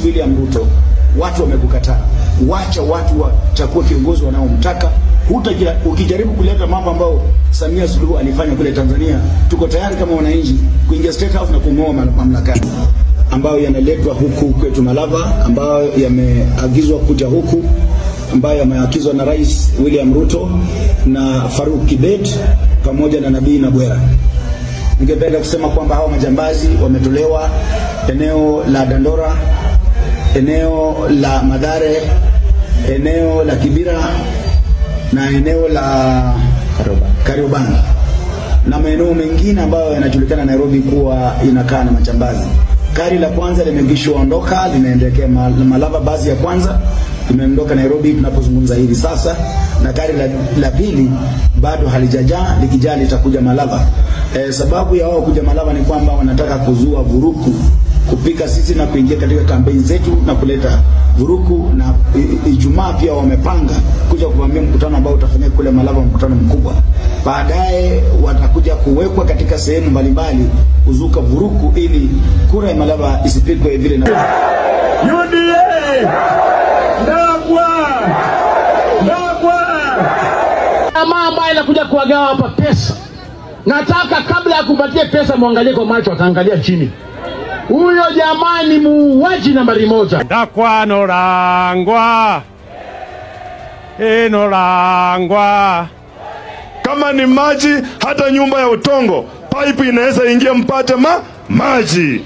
William Ruto, watu wamekukataa. Wacha watu wachague kiongozi wanaomtaka. Ukijaribu kuleta mambo ambayo Samia Suluhu alifanya kule Tanzania, tuko tayari kama wananchi kuingia State House na kung'oa mamlaka ambayo yanaletwa huku kwetu Malava, ambayo yameagizwa kuja huku, ambayo yameagizwa na Rais William Ruto na Faruk Kibet pamoja na Nabii Nabwera. Ningependa kusema kwamba hao majambazi wametolewa eneo la Dandora, eneo la Madare, eneo la Kibira na eneo la Kariobangi na maeneo mengine ambayo yanajulikana Nairobi kuwa inakaa na majambazi. Gari la kwanza limekwisha ondoka, linaelekea Malava. Basi ya kwanza imeondoka Nairobi tunapozungumza hivi sasa, na gari la pili bado halijajaa, likijaa litakuja Malava. Sababu ya wao kuja Malava ni kwamba wanataka kuzua vuruku, kupika sisi na kuingia katika kampeni zetu na kuleta vuruku. Na Ijumaa pia wamepanga kuja kuvamia mkutano ambao utafanyika kule Malava, mkutano mkubwa. Baadaye watakuja kuwekwa katika sehemu mbalimbali kuzuka vuruku ili kura ya Malava isipikwe vile. Na UDA Ndagwa Ndagwa jamaa ambaye anakuja kuwagawa hapa pesa, nataka kabla ya kumpatia pesa muangalie kwa macho, ataangalia chini. Huyo jamaa ni muuaji nambari 1. Ndakwa norangwa norangwa. Kama ni maji, hata nyumba ya utongo pipe inaweza ingia mpate maji.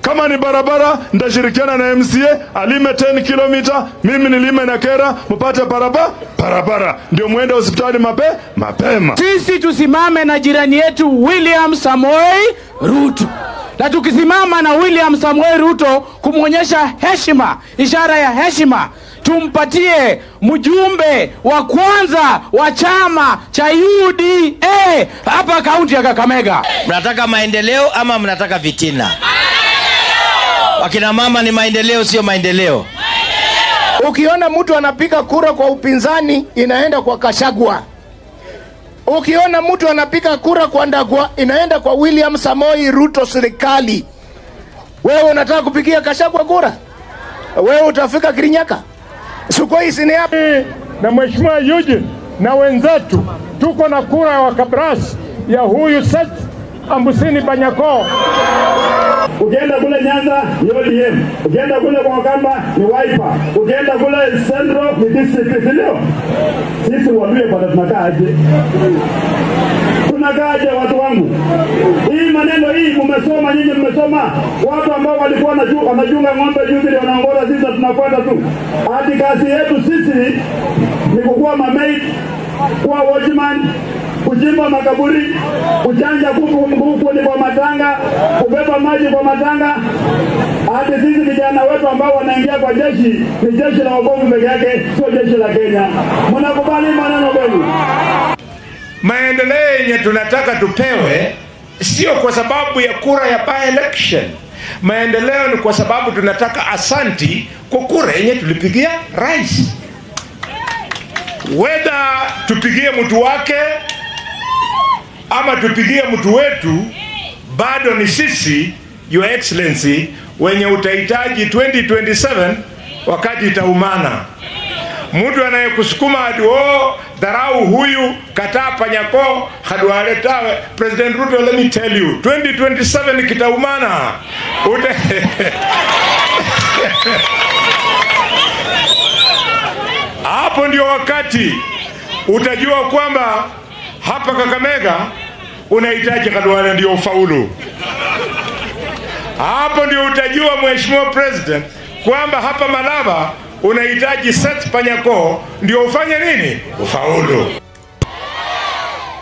Kama ni barabara, nitashirikiana na MCA alime 10 km, mimi nilime na Kera, mpate barabara, ndio muende hospitali mapema. Sisi tusimame na jirani yetu William Samoei Ruto. Na tukisimama na William Samoei Ruto kumuonyesha heshima, ishara ya heshima, tumpatie mjumbe wa kwanza wa chama cha UDA hapa kaunti ya Kakamega. Mnataka maendeleo ama mnataka vitina? Wakina mama, ni maendeleo sio maendeleo? Ukiona mtu anapiga kura kwa upinzani, inaenda kwa Kashagwa. Ukiona mtu anapiga kura kwa Ndagwa, inaenda kwa William Samoei Ruto serikali. Wewe unataka kupigia Kashagwa kura? Wewe utafika Kirinyaka? Sukoi sini hapa. Na Mheshimiwa Eugene na wenzetu tuko na kura wa Kabras ya huyu Seth Ambusini Banyako. Ukienda kule Nyanza ni ODM, ukienda kule kwa Wakamba ni Wiper, ukienda kule Central ni DCP, ndio? Sisi waambie bwana, tunakaa aje? Tunakaa aje watu wangu? Hii maneno hii mmesoma nyinyi, mmesoma watu ambao walikuwa wanachunga ng'ombe juzi ndio wanaongoza sisi, tunafuata tu. Hadi kazi yetu sisi ni kukuwa mamaid, kuwa watchman, kuchimba makaburi, kuchanja kuku kwa matanga, kubeba maji kwa matanga. Hadi sisi vijana wetu ambao wanaingia kwa jeshi ni jeshi la wokovu peke yake, sio jeshi la Kenya. Mnakubali maneno kweli? Maendeleo yenye tunataka tupewe sio kwa sababu ya kura ya by election. Maendeleo ni kwa sababu tunataka asanti kwa kura yenye tulipigia rais. Whether tupigie mtu wake ama tupigie mtu wetu, bado ni sisi, Your Excellency, wenye utahitaji 2027 wakati itaumana. Mtu anayekusukuma hadi dharau huyu, kataa Panyako, hadualeta President Ruto, let me tell you, 2027 kitaumana. Hapo ndio wakati utajua kwamba hapa Kakamega unahitaji Khalwale ndio ufaulu. Hapo ndio utajua Mheshimiwa President kwamba hapa Malava unahitaji Seth Panyako ndio ufanye nini? Ufaulu.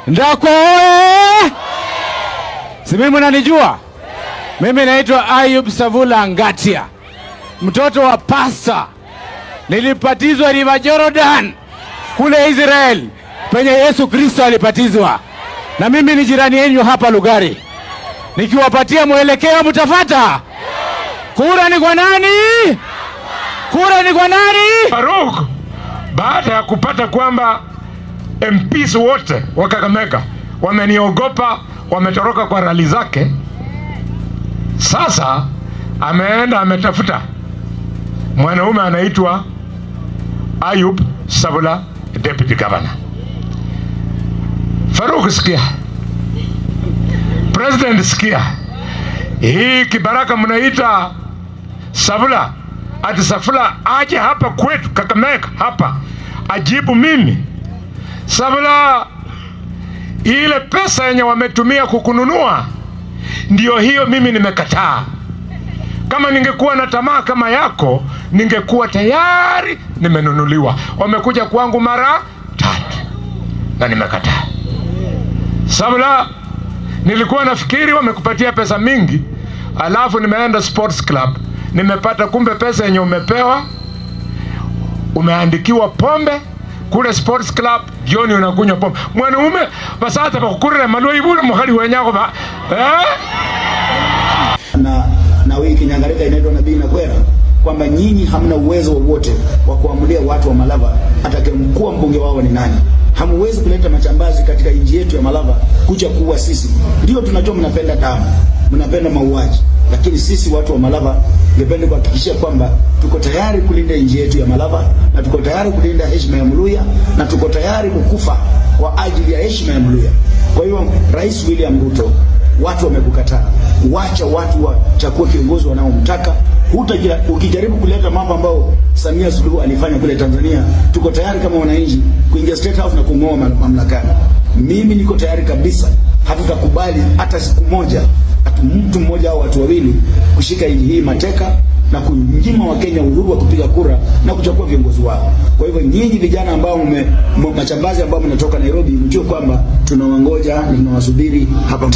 Ndakwa oye! Si mimi mnanijua? Mimi naitwa Ayub Savula Ngatia, mtoto wa pasta. Nilipatizwa River Jordan kule Israel penye Yesu Kristo alipatizwa. Na mimi ni jirani yenu hapa Lugari. Nikiwapatia mwelekeo mtafata. Kura ni kwa nani? Kura ni kwa nani? Faruk, baada ya kupata kwamba MPs wote wa Kakamega wameniogopa, wametoroka kwa rali zake, sasa Ameenda ametafuta mwanaume anaitwa Ayub Savula, deputy governor. Faruk, sikia. President, sikia. Hii kibaraka mnaita Savula, ati Savula aje hapa kwetu Kakamega hapa ajibu mimi. Savula, ile pesa yenye wametumia kukununua ndio hiyo mimi nimekataa. Kama ningekuwa na tamaa kama yako, ningekuwa tayari nimenunuliwa. Wamekuja kwangu mara 3 na nimekataa. Savula, nilikuwa nafikiri wamekupatia pesa mingi, alafu nimeenda sports club, nimepata kumbe pesa yenye umepewa, umeandikiwa pombe kule sports club, jioni unakunywa pombe. Mwanaume basata bakukurira malwa ibule mukhali wenyako ba Na hii kinyangarika inaitwa Nabii na Kwera, kwamba nyinyi hamna uwezo wowote wa kuamulia watu wa Malava atakayemkuwa mbunge wao ni nani. Hamuwezi kuleta machambazi katika nchi yetu ya Malava kuja kuua sisi. Ndio tunajua mnapenda damu, mnapenda mauaji, lakini sisi watu wa Malava ningependa kuhakikishia kwamba tuko tayari kulinda nchi yetu ya Malava, na tuko tayari kulinda heshima ya Mluya, na tuko tayari kukufa kwa ajili ya heshima ya Mluya. Kwa hiyo Rais William Ruto, watu wamekukataa. Wacha watu wachague kiongozi wanaomtaka. Ukijaribu kuleta mambo ambayo Samia Suluhu alifanya kule Tanzania, tuko tayari kama wananchi kuingia State House na kung'oa mamlakani. Mimi niko tayari kabisa. Hatutakubali hata siku moja mtu mmoja au watu wawili kushika nchi hii mateka na kunyima Wakenya uhuru wa kupiga kura na kuchagua viongozi wao. Kwa hivyo nyinyi vijana ambao machambazi ambao mnatoka Nairobi, mjue kwamba tunawangoja na tunawasubiri hapa.